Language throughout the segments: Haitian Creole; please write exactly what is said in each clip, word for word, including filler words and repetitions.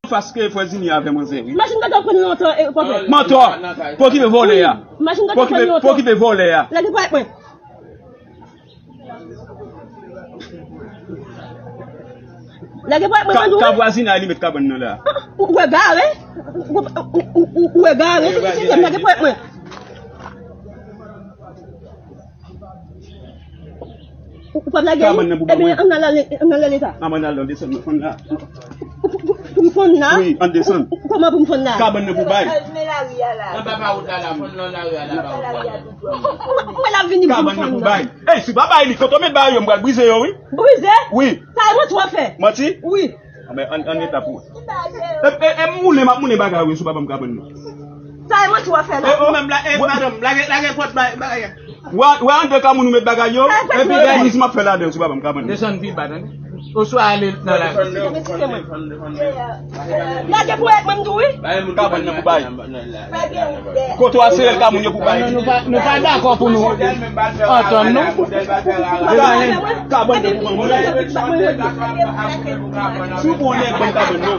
Paske frè Zini avè manzè, wi. Machin gata pran lontan, e, pòpè. Mantò! Pou okipe vòlè a. Machin gata pran lontan. Pou okipe vòlè a. Lage pòpè mwen. Lage pòpè mwen, Ka- Mandou. Ka vwazina li met kabann nan la. Ah, ou, ou egare? Ou, ou, ou, ou egare? Lage pòpè mwen. Ou, ou p ap lage li? Kabann nan pou ba mwen. Ebyen, ann al, ann al leta. Ann al nan desann nan, fann la. Pou, pou, pou m fann la? Wi, ann desann. Ou, ou, kòman pou m fann la? Kabann nan pou bay. Anba pa wout la, la, fann nan lari a, la, ba wout la. Mwen la vini pou m fann la. Kabann nan pou bay. Ey, si w pa bay li, kote w met bagay yo, m pral brize yo, wi. Brize? Wi. Sa e manti w ap fè? Manti? Wi. Anben, ann, ann leta pou. E, e, e, m moulen, m ap moulen bagay yo, si w pa ban m kabann nan. Sa e manti w ap fè la. E, ou menm la, e, madanm, lage, lage pòt bagay, bagay. Wè, wè anndan ka moun ou met bagay yo, epi gen biznis m ap fè ladan yo, si w pa ban m kabann nan. Desann pi ba, tande. Oswa ale nan la. Lage pou èk menm tou, wi. Kabann nan pou bay. Kote w ap sere l ka moun yo pou bay. Nou pa, nou pa dakò pou nou antann nou. Kabann nan pou ban mwen. Si w bon nèg, ban m kabann nan.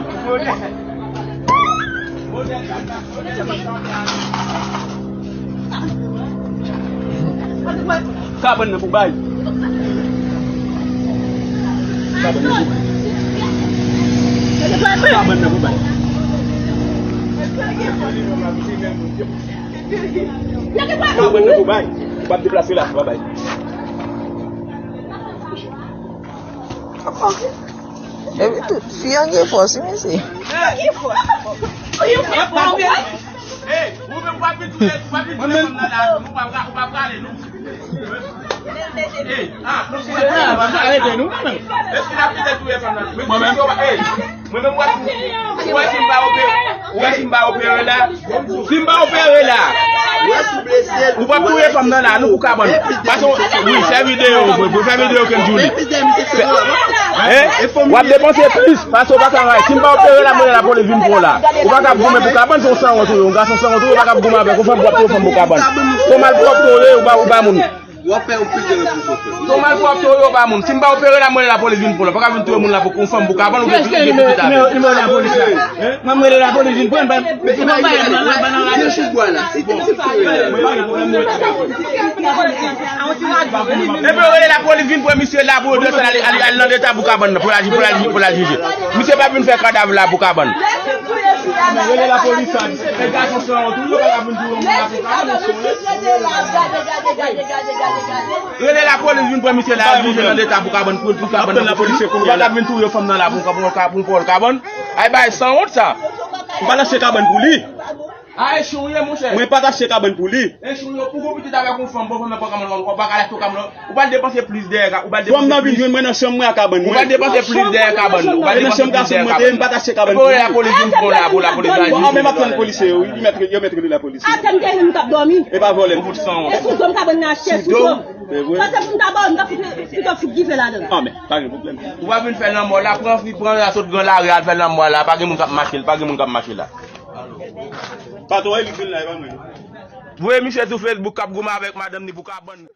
Kabann nan pou bay. Kabann nan pou bay. Kabann nan pou bay. Kabann nan pou bay. Ou p ap deplase la, pa bay. Epi tout fi an gen fòs, wi, mesye. Gen fòs. Gen fòs. Ey, ou menm w ap vin touye, w ap vin touye fanm nan la, ou pa, ou pa prale, non. Ey, ah, non, se sa, arete nou, mwen menm. Èske n ap kite touye fanm nan? Mwen menm, ey, mwen menm, w ap, ou wè si m pa opere, ou wè si m pa opere la, si m pa opere la, ou p ap touye fanm nan la, nou pou kabann. Pase, wi, fè videyo, fè videyo Kendjoulie. Hein? W ap depanse plis, pase w pa ka ray. Si m pa opere la, mwen la polis vin pran w la. Ou pa ka ap goumen pou kabann, se yon sanwont ou ye. Yon gason sanwont ou ye, ou pa ka ap goumen avèk yon fanm, w ap touye fanm pou kabann. Se yon malpwòpte ou ye, ou ba, ou ba moun. W ap fè yon pil de represyon, frè. Se yon malpwòpte ou ye, ou ba moun. Si m pa opere la, mwen la polis vin pran w la. Pa ka vin touye moun la pou yon fanm pou kabann, ou gen pitit, ou gen pitit avè l. Nimewo lapolis la. Mwen, m rele lapolis vin pran m, pa, se pa bagay nan, nan, nan, nan. Epi yo rele lapolis vin pran misye la pou yo desann al, al, al nan leta pou kabann nan, pou l al, pou l al, pou l al jije. Misye pa vin fè kadav la pou kabann. Rele lapolis sa, e gason sanwont ou yo pa ka vin touye yon moun la pou kabann. Rele lapolis vin pran misye la al jije nan leta pou kabann, pou, pou kabann nan, pou polis. Ou pa ka vin touye fanm nan la pou, pou, pou, pou, pou kabann. Ay bagay sanwont sa. Ou pa t achte kabann pou li. A, echwe w ye, monchè. Mwen pa t achte kabann pou li. Echwe w ye, pou gon pitit avèk yon fanm, bon, fanm nan pran kabann, ou pa ka achte yon kabann, ou pral depanse plis dèyè, ou pral depanse plis. Fanm nan vin jwenn mwen nan chanm mwen a kabann mwen. Ou pral depanse plis dèyè kabann nan, ou pral depanse plis dèyè kabann. Mwen te nan chanm gason mwen te, m pa t achte kabann pou li. Lapolis vin pran la, pou lapolis vin jwenn. Bon, men m ap tann polisye yo, wi, li mèt, yo mèt rele lapolis. Atè m te vin, m t ap dòmi. E pa vòlè. Ou fout sanwont. E sou do m kabann nan achte, sou do m. Se vre. Pase pou m ta ba w, m ta fout, pito fout dife ladan. Ah, men, pa gen pwoblèm. Ou pa vin fè lanmò la, pran fi, pran la, sot gran lari, al fè lanmò la, pa gen moun k ap mache, pa gen moun k ap mache la. Patwon, e li k vin la, e pa mwen. Voye misye sou Facebook k ap goumen avèk madanm ni pou kabann.